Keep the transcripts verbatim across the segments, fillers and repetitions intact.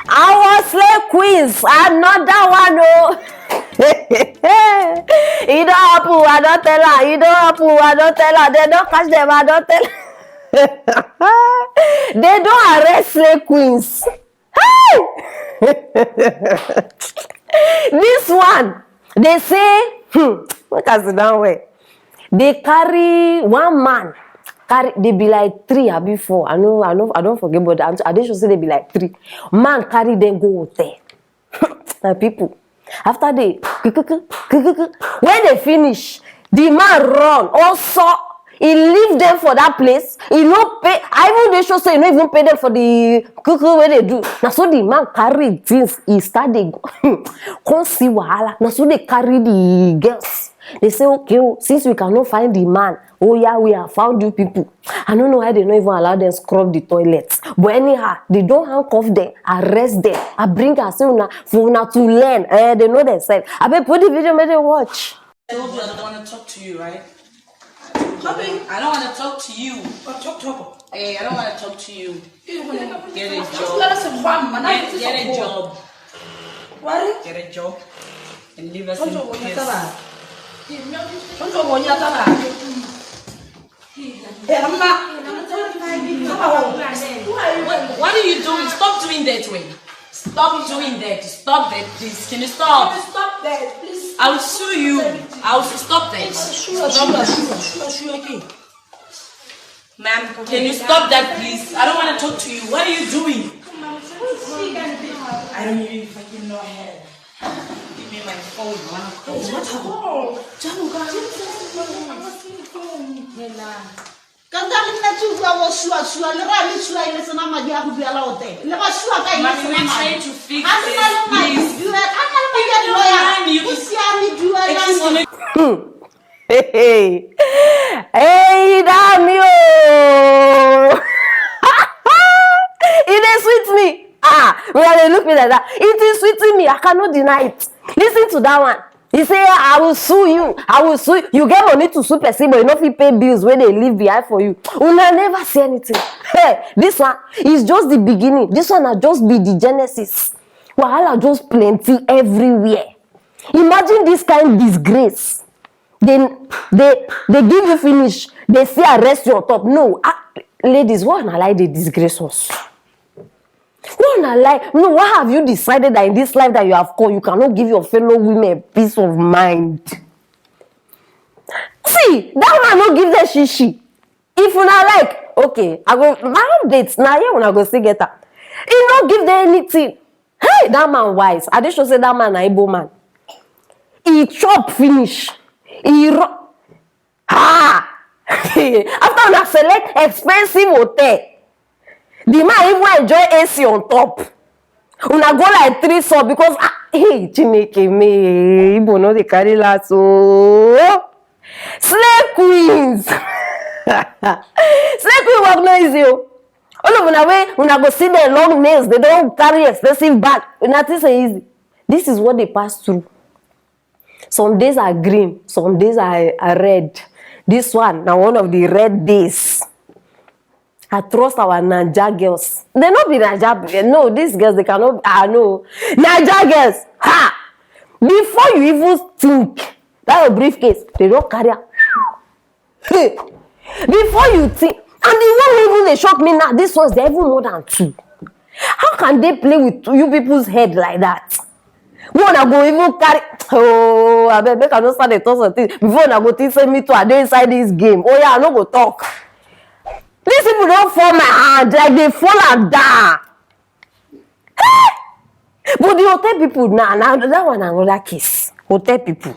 Our slay queens, another one, oh. E don happen, I don tell her. E don happen, I don tell her. Dem don catch dem, I don tell her. Dem don arrest slay queens. Hey! This one, dem say, hmm, make I sit down well. Dem carry one man, carry, dem be like three abi four. I no, I no, I don forget, but I, I dey sure say dem be like three. Man carry dem go hotel. My people, after dem, when dem finish, the man run. Also, he leave dem for that place. He no pay. I even dey sure say he no even pay dem for the kuku wey dem do. Na so the man carry things, he start dey go. Come see wahala. Na so dem carry the girls. Dem say, "Okay, oh, since we cannot find the man, oh yeah, we have found you people." I no know why dem no even allow dem scrub the toilet. But anyhow, dem don handcuff dem, arrest dem. I bring am say una, for una to learn. Eh, dem know themselves. Abeg, put the video, make dem watch. I told you I don't want to talk to you, right? Talking. I don't want to talk to you. Oh, talk, talk. Hey, I don't want to talk to you. Get a job. Get, get a job. What? Get a job and leave us in peace. Don't you want to talk? Don't you want to talk? Eh, I'm not. Who are you? What, what are you doing? Stop doing that way. Stop doing that. Stop that, please. Can you stop? Can you stop that, please? I will sue you. I will stop that. Sure, sure, sure, sure, sure, okay. Ma'am, can you stop that, please? I don't want to talk to you. What are you doing? I don't even fucking know her. Give me my phone. I want to call. What happened? Jalo ka. Ka nka le nna ke utlwa bo sua-sua, le ra le sua e le tsena madi a go duela hotel. Le ba sua ka e le tsena madi. Mommy, we're trying to fix this, please. Ha le na le madi, duela. Ha le na le madi a lawyer, go siame, duela. Excuse me. Hmm. Hey, hey. Hey, damn you. E dey sweet me. Ah, when dem look me like that, it is sweeting me. I cannot deny it. Listen to that one. He say, "I will sue you. I will sue you." You get money to sue person, but you no fit pay bills wey dem leave behind for you. Una never see anything. Hey, this one is just the beginning. This one na just be the genesis. Wahala just plenty everywhere. Imagine this kind disgrace. Dem, dem, dem give you finish, dem still arrest you on top. No, ah, ladies, why una like dey disgrace us? Why una like, no, why have you decided that in this life that you have come, you cannot give your fellow women peace of mind? See, that man no give dem shishi. If una like, okay, I go, my update, na here una go still get am. He no give dem anything. Hey, that man wise. I dey sure say that man na Igbo man. He chop finish. He ru-, ha! After una select expensive hotel, the man even enjoy A C on top. Una go like three sub because, ah, hey, Chineke me, Igbo no dey carry last, oh. Slay queens. Slay queen work no easy, oh. All of una wey una go see dem long nails, dem don carry expensive bag. Una think say easy. This is what dem pass through. Some days are green, some days are, are red. This one na one of the red days. I trust our Naija girls. Dem no be Naija, no, these girls, dem cannot, ah, no. Naija girls, ha! Before you even think, that your briefcase, dem don carry am. Hey! Before you think, and the one wey even dey shock me now, these ones, dem even more than two. How can dem play with you people's head like that? Wey una go even carry, oh, abeg, make I no start dey talk something. Before una go think say me too, I dey inside this game. Oh yeah, I no go talk. These people don fall my hand, like dem fall am down. But the hotel people, nah, nah, that one na another case. Hotel people.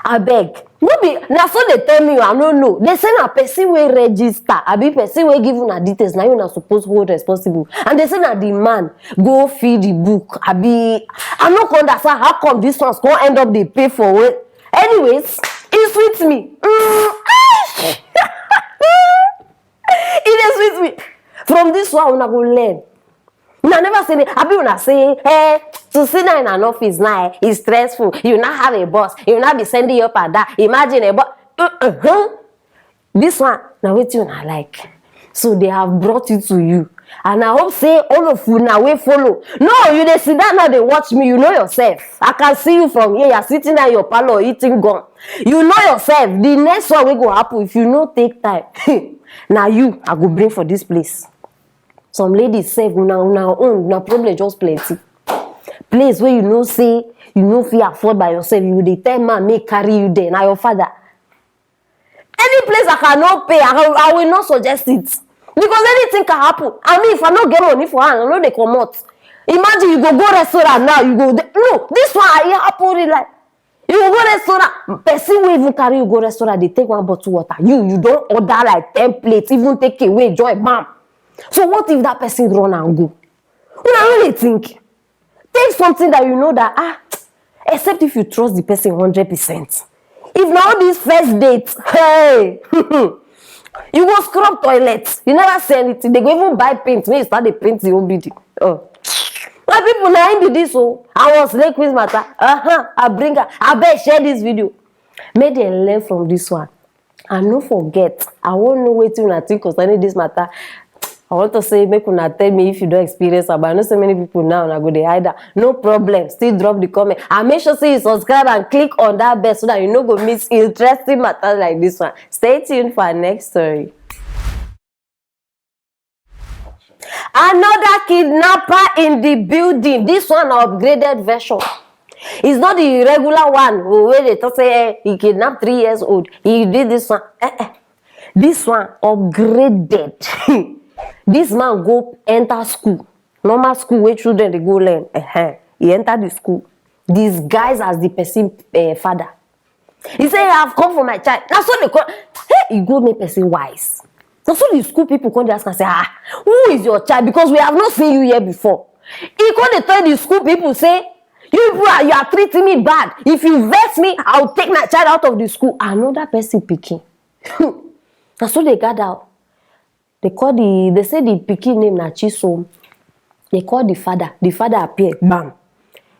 Abeg, no be, na so dem tell me, I no know. Dem say na person wey register, abi person wey give una details, na you una suppose hold responsible. And dem say na the man go fill the book, abi, I no come understand how come these ones come end up dey pay for wey. Anyways, e sweet me. Mm, ah! E dey sweet me. From this one, una go learn. Una never say, abi una say, eh, to sit down in an office now, eh, is stressful. You now have a boss. You now be sending you up and down. Imagine a boss. Uh-huh. This one, na wetin una like. So they have brought it to you. And I hope say all of una wey follow. No, you dey sit down now dey watch me, you know yourself. I can see you from here, you are sitting down in your parlour eating gum. You know yourself. The next one wey go happen, if you no take time, na you I go bring for this place. Some ladies sef, una una own, una problem just plenty. Place wey you know say you no fit afford by yourself, you dey tell man make carry you there, na your father. Any place I cannot pay, I, I will not suggest it. Because anything can happen. I mean, if I no get money for hand, I no dey comot. Imagine you go go restaurant now, you go dey, no, this one I happen real life. You go go restaurant, person wey even carry you go restaurant, dey take one bottle water. You, you don order like ten plates, even take away, joy, bam. So what if that person run and go? Una no dey think. Take something that you know that, ah, except if you trust the person hundred percent. If na all this first date, hey, you go scrub toilet. You never say anything. They go even buy paint. When you start dey paint the O B D. Oh. My people, na im be this o. I was Slay Queen matter. Uh-huh. I bring her. I beg share this video. Make dem learn from this one. And no forget, I wan know wetin una think concerning this matter. I want to say make una tell me if you don experience am, but I know say many people now una go dey hide am. No problem, still drop the comment and make sure say you subscribe and click on that bell so that you no go miss interesting matter like this one. Stay tuned for our next story. Another kidnapper in the building. This one na upgraded version. It's not the regular one, oh, wey dey talk say, eh, he kidnapped three years old. He did this one. Eh, eh. This one upgraded. This man go enter school. Normal school where children dey go learn. Eh, eh. He enter the school. Disguise as the person, eh, father. He say, "I have come for my child." Na so they call. Hey, he go make person wise. Na so the school people come dey ask am say, "Ah, who is your child? Because we have not seen you here before." He come dey tell the school people say, "You people are, you are treating me bad. If you vex me, I will take my child out of the school." Another person pikin. Na so they gather. They call the, they say the pikin name na Chisom. They call the father. The father appear, bam.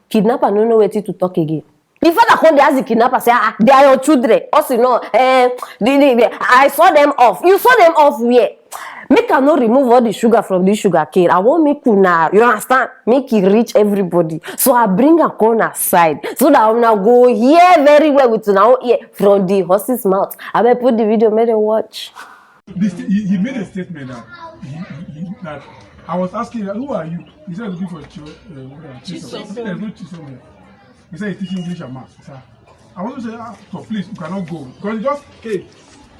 Kidnapper no know wetin to talk again. The father come dey ask the kidnapper say, "Ah, they are your children." Us no, eh, the, the, the, I saw them off. You saw them off where? Make I no remove all the sugar from this sugar cane. I wan make una, you understand? Make it reach everybody. So I bring am come una side so that una go hear very well with una own ear from the horse's mouth. Abeg put the video, make dem watch. This, he, he made a statement that he, he, he, that I was asking, "Who are you?" He said, "Looking for Cho-, uh, what are you, Chisom." Chisom. He said, "There's no Chisom here." He said, "He's teaching English and maths." He said, I want to say, "Ah, so please, you cannot go." Because he just came.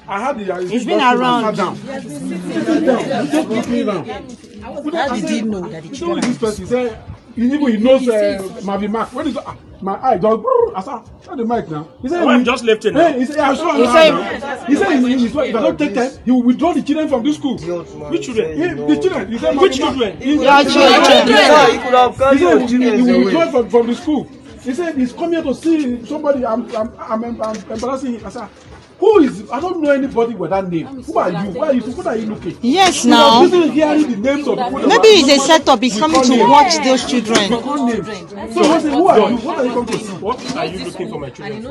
I had the, uh, He's been around. Sat down. Sit down. Just put me down. How did he know that the children? This person, he said, he even, he knows, uh, Marvin Mark. When he saw, ah, my eye just, brrr, I said, "Show the mic now." He said, "Oh, I'm just lifting now." Hey, he said, "Yeah, sure." He said, he said, he, he, he, he don't take time. He will withdraw the children from this school. Which children? He, the children. He said, "Which children?" He, your children. He could have carried your children away. He said he will withdraw from, from the school. He said he's come here to see somebody. I'm, I'm, I'm, I'm embarrassing him. I said, "Who is? I don't know anybody with that name. Who are you? Why are you? What are you looking?" Yes, now. He was busy hearing the names of people that were. Maybe it's a setup. He's coming to watch those children. They call names. So I said, "Who are you? What are you coming to see?" What are you looking for my children?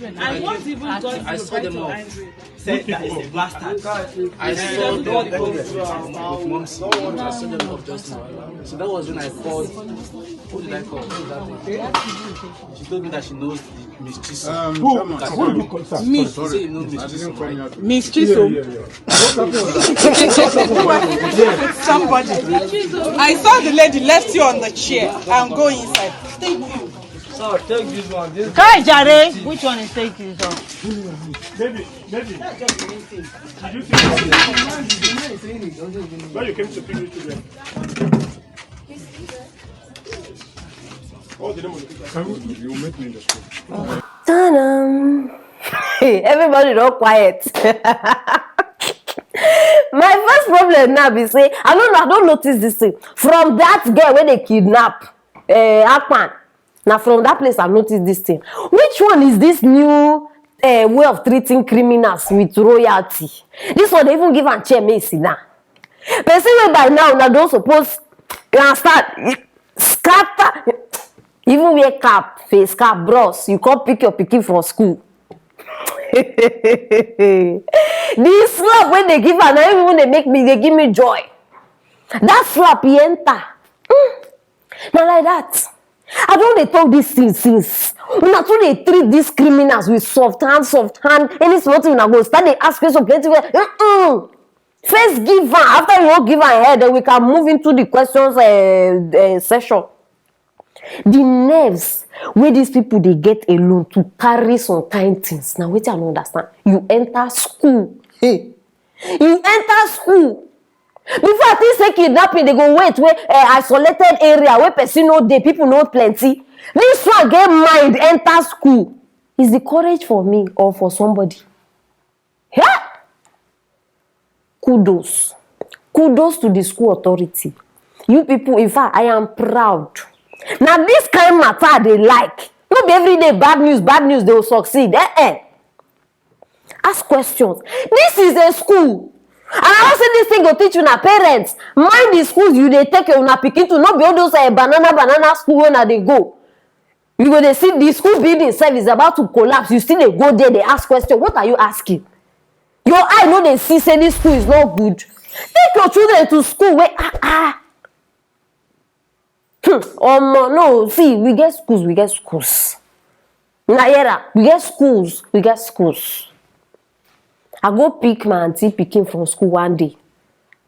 And what even got you, Doctor Andrew? Said that is a bastard. I saw them with mom's. I saw them off just now. So that was when I called. Who did I call? Who did I call? She told me that she knows the Miss Chisom. Um, who? Chairman, who do you call, sir? Me. Sorry, sorry. Say you know Miss Chisom, right? Miss Chisom. Yeah, yeah, yeah. What happened? Somebody. I saw the lady left you on the chair and go inside. Thank you. Sir, take this one. This Kai Jare. Which one is take this one? Baby, baby. Did you see? Why you came to pick the children? What's the name of the picture? You make me understand. Ta-da! Everybody don quiet. My first problem now be say, I don't know, I don't notice this thing. From that girl wey dey kidnap, eh, Akpan, na from that place I notice this thing. Which one is this new, eh, way of treating criminals with royalty? This one, they even give am chair, make e sit down. Person wey by now, una don suppose, you understand, scatter, even wear cap, face cap, bros, you come pick your pikin from school. The slap wey they give am, na even dey make me, dey give me joy. That slap he enter. Hmm. Na like that. I don dey talk this thing since. Una too dey treat these criminals with soft hand, soft hand. Any small thing, una go start dey ask question plenty. Well, mm-mm. First give am. After you wan give am head, then we can move into the questions uh, uh, session. The nerves wey these people dey get alone to carry some kind things, na wetin I no understand. You enter school, hey, you enter school. Before, I think say kidnapping dey go wait wey uh, isolated area wey person no dey, people no plenty. This one get mind enter school. Is the courage for me or for somebody? Yeah. Kudos. Kudos to the school authority. You people, in fact, I am proud. Now, this kind matter they like. No be every day bad news, bad news, they will succeed. Eh eh. Ask questions. This is a school. And I don't say this thing go teach you now. Parents, mind the schools you they take your una pikin to, not be all those uh, banana, banana school when they go. You go dey see the school building sef is about to collapse. You still dey go there, dey ask question. What are you asking? Your eye no dey see say this school is not good. Take your children to school wey ah ah. Hmm, omo, no, see, we get schools, we get schools. Una hear am? We get schools, we get schools. I go pick my aunty pikin from school one day.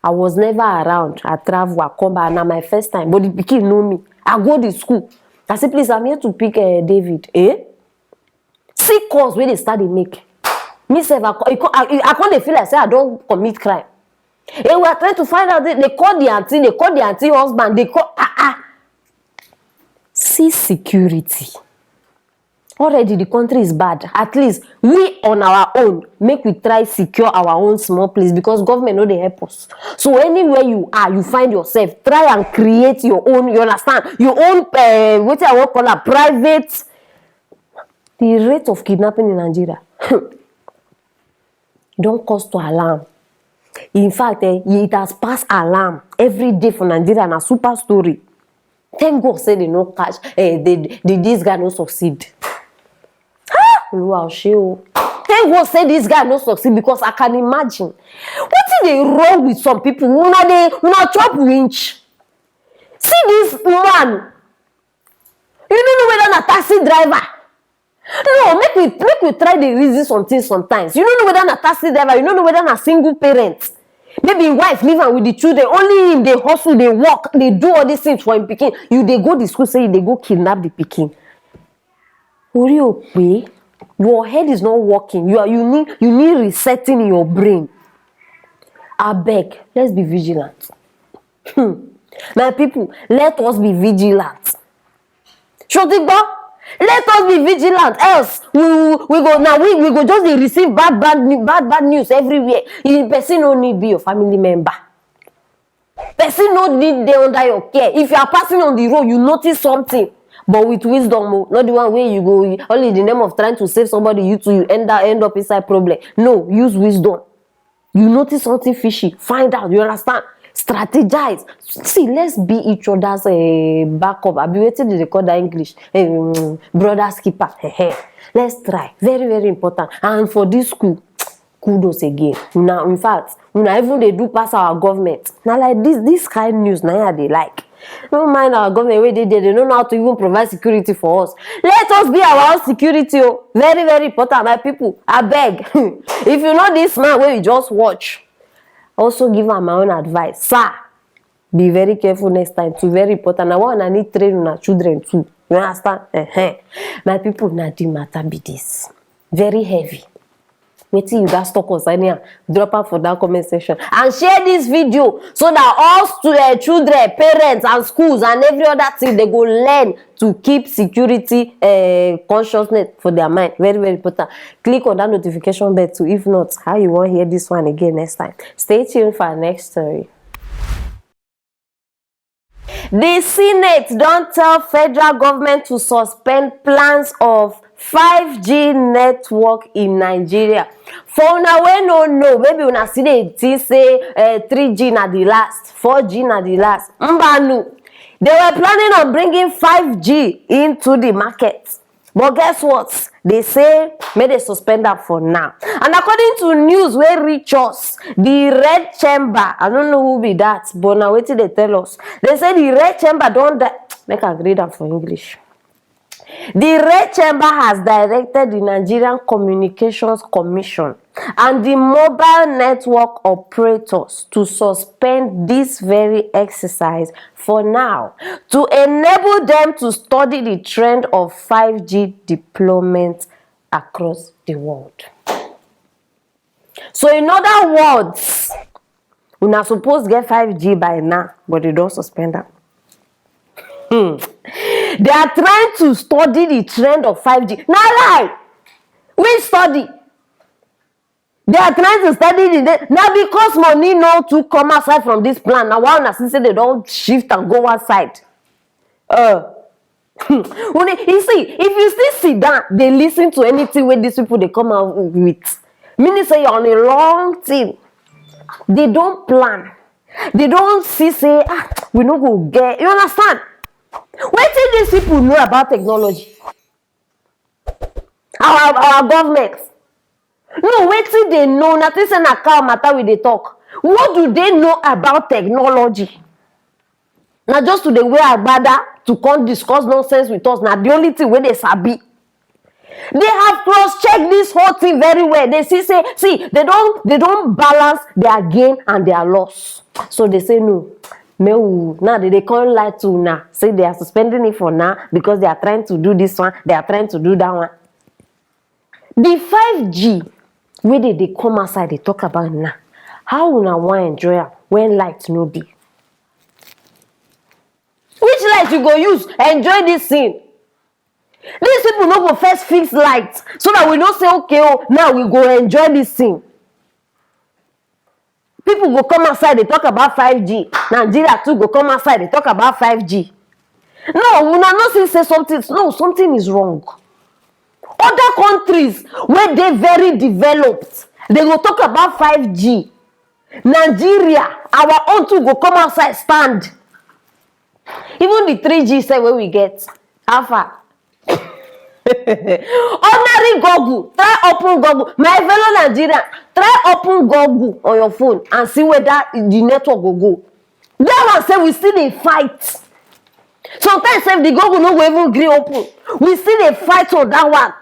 I was never around. I travel, I come back. Na my first time. But the pikin know me. I go the school. I say, please, I'm here to pick uh, David. Eh? See calls wey dey start dey make. Me sef, I, co- I, co- I, I come dey feel like say I don commit crime. And we are trying to find out. They, they call the aunty, they call the aunty husband, they call ah ah. See security. Already the country is bad. At least we on our own, make we try secure our own small place because government no dey help us. So anywhere you are, you find yourself, try and create your own. You understand? Your own. Uh, what I want call a private. The rate of kidnapping in Nigeria don cause to alarm. In fact, eh, it has passed alarm. Every day for Nigeria na super story. Thank God say they no catch. Eh, they, they, this guy no succeed. Ah, Oluwa o ṣe o. Thank God say this guy no succeed because I can imagine wetin dey wrong with some people. Una dey una chop winch. See this man. You no know whether na taxi driver. No, make we make we try the reason something sometimes. You no know whether na taxi driver. You no know whether na single parent. Maybe him wife leave am with the children. Only him dey hustle, dey work, dey do all these things for him pikin. You dey go the school say you dey go kidnap the pikin. Orí ò pé, your head is not working. You are you need you need resetting in your brain. Abeg, let's be vigilant. Hmm. My people, let us be vigilant. Shotigbo, let us be vigilant, else we we go now we we go just dey receive bad bad new bad bad news everywhere. If person no need be your family member. Person no need dey under your care. If you are passing on the road, you notice something. But with wisdom, oh, not the one where you go only in the name of trying to save somebody, you too you end up end up inside problem. No, use wisdom. You notice something fishy, find out. You understand? Strategize. See, let's be each other's uh, backup. I be waiting to record that English. Um, brother's keeper. Let's try. Very, very important. And for this school, kudos again. Now, in fact, una even dey do pass our government. Na like this this kind news na I dey like. No mind our government wey dey there, they no know how to even provide security for us. Let us be our own security o. Very very important, my people. Abeg, if you know this man wey you just watch, also give am my own advice, sir. Be very careful next time too. Very important. Na why una need train una children too. You understand? Uh-huh. My people, na the matter be this. Very heavy. Wetin you gats talk concerning am, drop am for that comment section and share this video so that all stu- uh, children, parents and schools and every other thing they go learn to keep security uh, consciousness for their mind. Very very important. Click on that notification bell too. If not, how you wan hear this one again next time? Stay tuned for our next story. The Senate don tell federal government to suspend plans of five G network in Nigeria. For una wey no know, maybe una still dey think say uh, three G na the last, four G na the last. Mbanu, they were planning on bringing five G into the market. But guess what? They say make they suspend am for now. And according to news wey reach us, the red chamber, I don't know who be that, but na wetin they tell us. They say the red chamber don di-, make I read am for English. The red chamber has directed the Nigerian Communications Commission and the mobile network operators to suspend this very exercise for now, to enable them to study the trend of five G deployment across the world. So, in other words, una suppose get five G by now, but they don suspend am. Hmm. They are trying to study the trend of five G. Na lie! Which study? They are trying to study the, the, na because money no too come outside from this plan. Na why una see say they don shift and go one side. Uh, you see, if you still sit down, they listen to anything wey these people they come out with. Meaning say you're on a long thing. They don't plan. They don't see say, ah, we no go get. You understand? Wetin these people know about technology? Our, our government. No, wetin they know, na think say na cow matter we dey talk. What do they know about technology? Na just to dey wear agbada to come discuss nonsense with us. Na the only thing wey they sabi. They have cross-checked this whole thing very well. They see say, see, they don, they don balance their gain and their loss. So they say no. Make we, now they, they come lie to una. Say they are suspending it for now because they are trying to do this one, they are trying to do that one. The five G wey they, they come outside, they talk about now. How una wan enjoy am when light no dey? Which light you go use enjoy this thing? These people no go first fix light so that we no say, okay, oh, now we go enjoy this thing. People go come outside, they talk about five G. Nigeria too go come outside, they talk about five G. No, una no see say something, no, something is wrong. Other countries wey dey very developed, they go talk about five G. Nigeria, our own too go come outside stand. Even the three G sef wey we get, how far? Ordinary Google, try open Google. My fellow Nigerian, try open Google on your phone and see whether the network go go. That one sef we still dey fight. Sometimes sef the Google no go even gree open. We still dey fight on that one.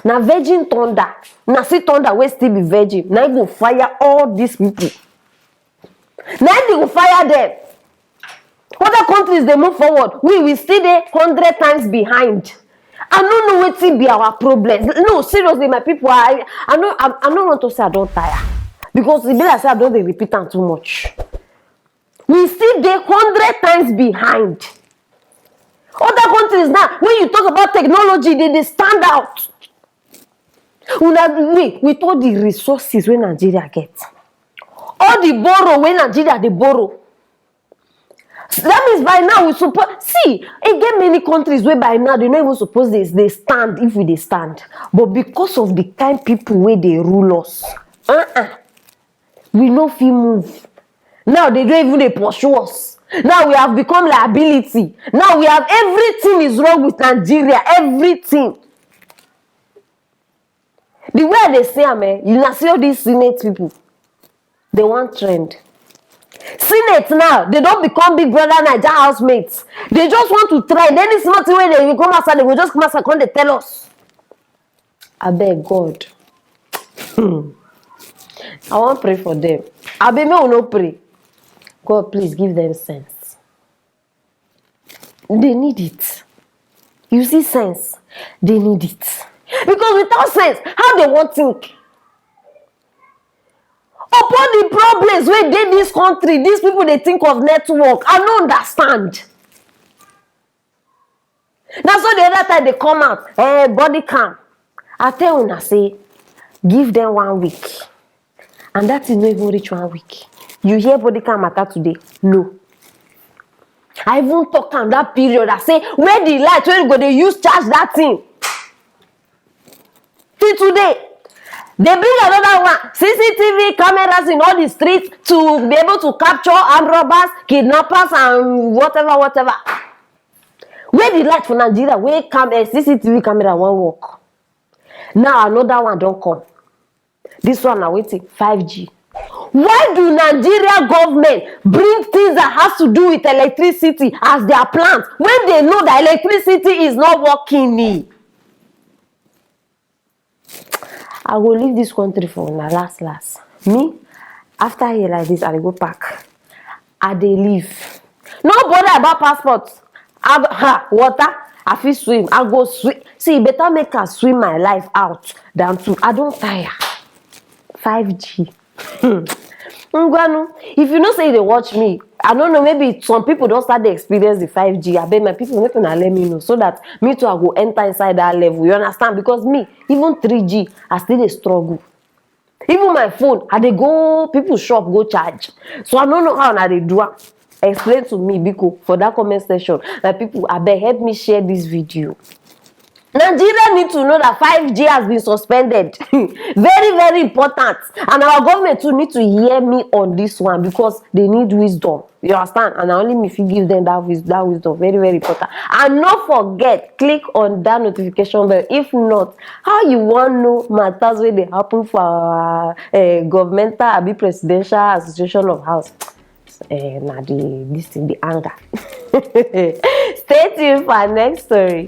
Na virgin thunder, na see thunder wey still be virgin, na im go fire all these people. Na im dey go fire them. Other countries dey move forward, we, we still dey hundred times behind. I no know wetin be our problem. No, seriously, my people, I, I no, I, I no want to say I don tire, because e be like say I don dey repeat am too much. We still dey hundred times behind. Other countries now, when you talk about technology, they, they stand out. Una, we, with all the resources wey Nigeria get, all the borrow wey Nigeria dey borrow, that means by now we suppose see, e get many countries wey by now they no even suppose dey, dey stand if we dey stand. But because of the kind people wey dey rule us, uh-uh, we no fit move. Now they don't even dey pursue us. Now we have become liability. Now we have, everything is wrong with Nigeria. Everything. The way they say am, eh, you na see all these Senate people, they want trend. Senate now, they don't become Big Brother Naija housemates. They just want to trend. Any small thing wey they come outside, they go just come outside, come dey tell us. Abeg, God. Hmm. I wan pray for them. Abeg, make we no pray. God, please give them sense. They need it. You see sense? They need it. Because without sense, how they wan think? Upon the problems wey dey this country, these people dey think of network. I no understand. Na so the other time they come out, eh, body cam. I tell una say, give them one week. And that thing no even reach one week. You hear body cam matter today? No. I even talk am that period. I say, where the light wey you go dey use charge that thing? Till today, they bring another one. C C T V cameras in all the streets to be able to capture armed robbers, kidnappers, and whatever, whatever. Where the light for Nigeria? Where cam eh, C C T V camera wan work? Now another one don come. This one na wetin? Five G. Why do Nigeria government bring things that has to do with electricity as their plant when they know that electricity is not working? I go leave this country for una last last. Me, after here like this, I dey go park. I dey leave. No bother about passport. I go, ha, water. I fit swim. I go swim. See, e better make I swim my life out than to. I don tire. Five G. Ngwanu, if you know say you dey watch me, I don't know, maybe some people don start dey experience the five G. Abeg, my people, make una let me know so that me too, I go enter inside that level. You understand? Because me, even three G, I still dey struggle. Even my phone, I dey go people shop go charge. So I don't know how una dey do am. Explain to me, biko, for that comment section. My people, abeg, help me share this video. Nigeria need to know that five G has been suspended. Very, very important. And our government too need to hear me on this one because they need wisdom. You understand? And na only me fit give them that wis-, that wisdom. Very, very important. And no forget, click on that notification bell. If not, how you wan know matters wey dey happen for our, eh, governmental abi presidential association of house? Eh, na the, this thing, the anger. Stay tuned for our next story.